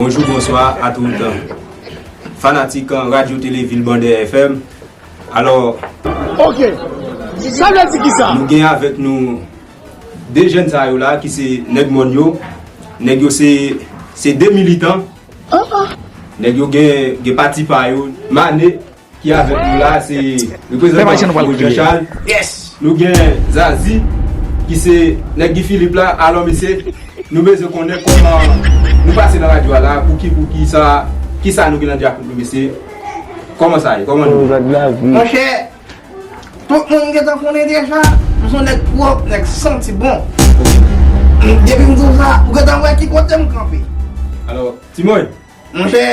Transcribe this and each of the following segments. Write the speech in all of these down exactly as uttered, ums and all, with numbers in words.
Bonjou, bonswa a tout fanatik Radyo Tele Vil Bande F M. Alò, Ok. Sa vle di kisa? Nou gen avèk nou de jèn sa yo la ki se nèg mòn yo. Nèg yo se se de militan. Nèg yo gen gen pati pa yo. Mane ki avèk nou la se reprezantan Moïse Jean Charles. Yes. Nou gen Zazi ki se nèg Guy Philippe la. Alò mesye, nou bezwen konnen kòman nou pase nan radyo a la, pou ki pou ki sa, ki sa nou gen nan dyakout nou mesye. Kòman sa ye? Kòman nou ye? Monchè, tout moun gentan konnen deja, m se yon nèg pwòp, nèg santi bon. Depi m di w sa, ou gentan wè ki kote m kanpe. Alò, Timoy. Monchè,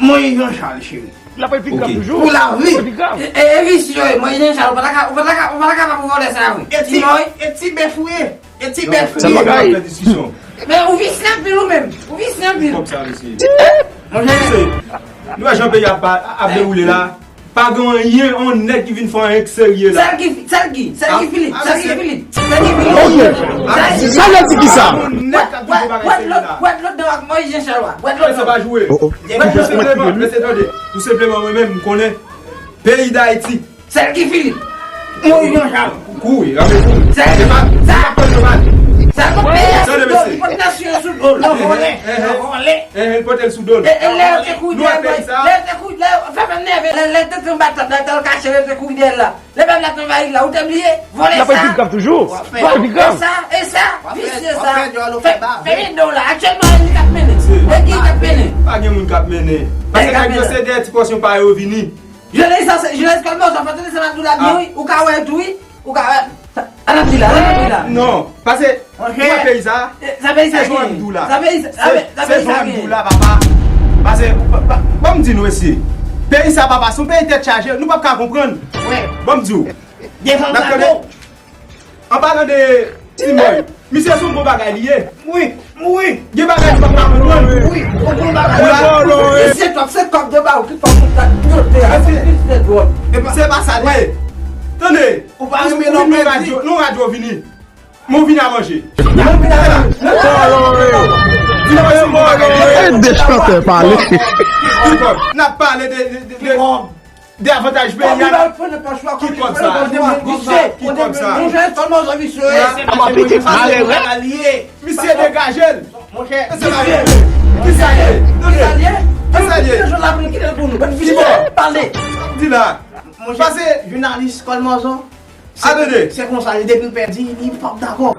Moïse Jean Charles cheri. L ap pik ap Ok. toujou. Pou lavi. L ap pik ap. E e visye yo ye, Moïse Jean Charles, ou pa ta ka, ou pa ta ka, ou pa ta kapab vòlè sa wi. E ti, Timoy. E ti bèf ou ye. E ti bèf ou Sèl ye. bagay. Fè diskisyon. Men ou visye anpil ou menm. Ou visye anpil. Kòb sa mesye. Monchè, Se nou wè jan peyi ap ap dewoule la. Pa gen anyen, on nèg ki vin fè anyen k serye la. Sèl ki, sèl ki, sèl ki Ah, Filip, ah, sèl ki se- Filip, sèl ki Filip. Ok. Sa vle di kisa? On nèg k ap di bagay serye la. Wèt lòt dan ak Moïse Jean Charles. Wèt Men se lòt pa dan. jwe. Tou senpleman, mesye tande. Tou senpleman mwen menm m konnen peyi Dayiti. Sèl ki Filip. Moïse Jean Charles. Kouri, rape kouri. Sèl Se pa, se pa pèp yo pa. Sa pou peyi a sou Tande, do, mesye. li pot nasyon sou do, nan vòlè, Eh, eh, nan vòlè. Eh, eh, pote l sou do l. E e lè yo te kouri Nou wè dèyè peyi sa. lè yo te kouri, lè yo fè menm nève, lè lè yo te anba tab la, te al kache, lè yo te kouri dèyè la. Lè pèp la te anvayi la, ou te bliye? Vòlè L ap sa. pik ap toujou. Vòlè sa, e sa, visye sa. Fè fè do la, aktyèlman e li k ap mennen. E ki k ap mennen? Pa gen moun k ap mennen. Paske nèg yo se dèyè ti pòsyon pa yo vini. Jounèy sa, se- Jounèy Kòlmòzò, fè tande sa m ap di w la byen wi, ou ka wè tou wi, ou ka wè. Sa n ap di la, sa n ap di la. Non, paske ou wè peyi sa. Sa peyi sa Se jan gen. m di w la. Sa peyi sa, sa peyi sa gen. Se jan m di w la, papa. Paske, ban m di nou mesye. Peyi sa, papa, se yon peyi tèt chaje. Nou p ap ka konprann. Ban m di w. N ap tande. An palan de Timoy, misye se yon bon bagay li ye. Wi, wi. Gen bagay nou p ap ka konprann. Wi, yon bon bagay. Misye twòp, se kòb de ba ou ki fè w kontak yote a. Se biznis dwòg. Se pa sa li ye. Tande. Ou pa renmen lòm nan radyo, nan radyo vini. Men w vini a manje. Vini manje yon bon bagay. E de chantè pale. N ap pale de, de, de, de, de avantaj peyi a. Ki kòb sa? Ki kòb sa? Misye degaje l. Ki sa ye? Ki sa ye? Ki sa ye? Ki bò? Di la. Pase. Jounalis Kòlmòzò. Atande. Se konsa, li depi l pèdi, li p ap dakò.